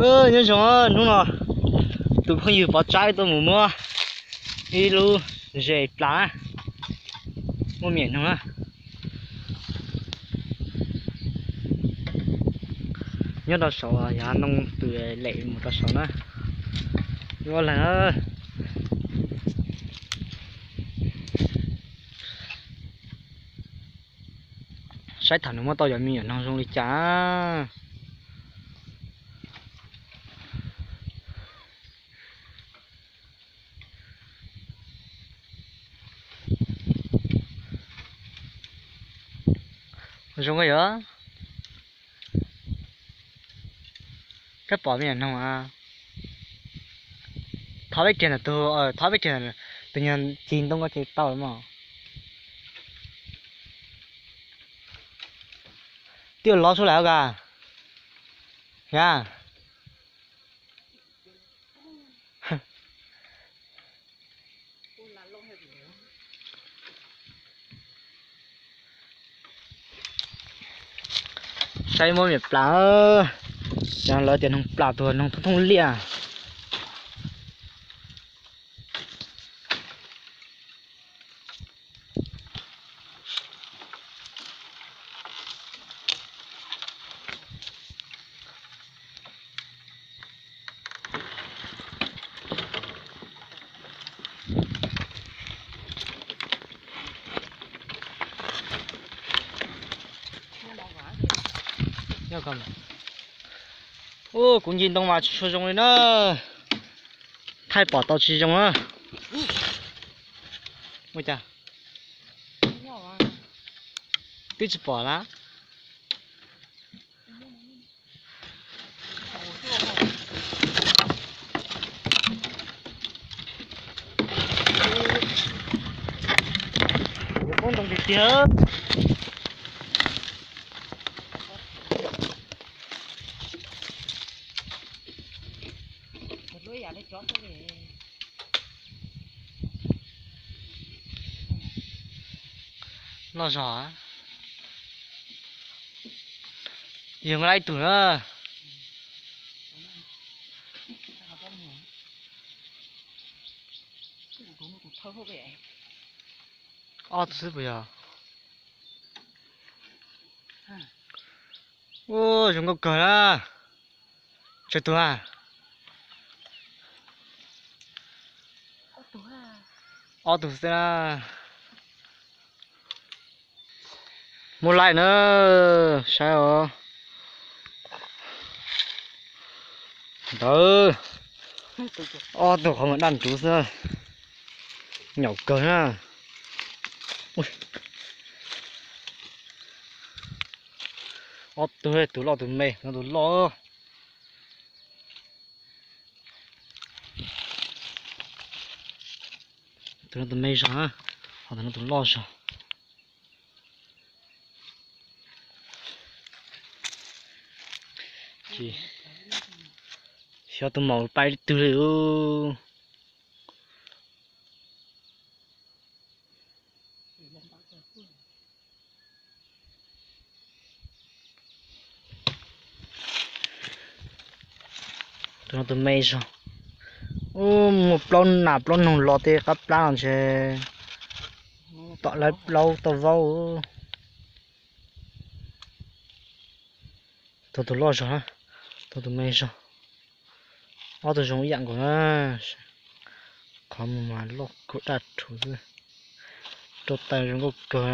Nyob zoo, hnub no tus phooj ywg Pov Tsaib tuaj mus muab ib lub zes plas na, muaj me nyuam noog na. Nyob rau saud, yav ntoo tus lem mus rau saud na. Ua leeg, saib thaum nws muab tau cov me nyuam noog zoo li cas. Zoo kawg yog. Koj pom me nyuam noog a? Thov peb kiag ntawm tus, thov peb kiag tus nyuag ci ntoo ko ces tau lawm mog. Twb lov suab lawm ka. Ya. Saib muab me nyuam plas, lawv tias noog plas tus noog thoob thoob liaj. Ub, kuv ncig ntoo mas tsis tshua zoo li na. Thaij pom tau tsis zoo na. Ua cas twb tsis pom lawm. Poob ntoo tiag tiag. Loj zog. Yog muaj laib tug na. Ob tug xwb puas yog? Ua zoo nkauj kawg na. Tsawg tug a? Ob tug xwb na. Muaj laib na, saib os. Ntawd, ob tug qhov muag daj ntsuv xwb, nyaum kawg na. Ob tug, tus loj tus me, no tus loj. Tus no tus me zog, ho tus no tus loj zog. Ces xyov tus maum pais twg li. Tus no tus me zog. Ub, muaj plaub nas plaub noog los tej qab plab no ntshe tom lawv plaub tau vaub. Tus tus loj zog na, tus tus me zog. Ob tug zoo ib yam nkaus na. Qhov muag mas loj kawg daj rhuv xwb. Rau taws zoo nkauj kawg.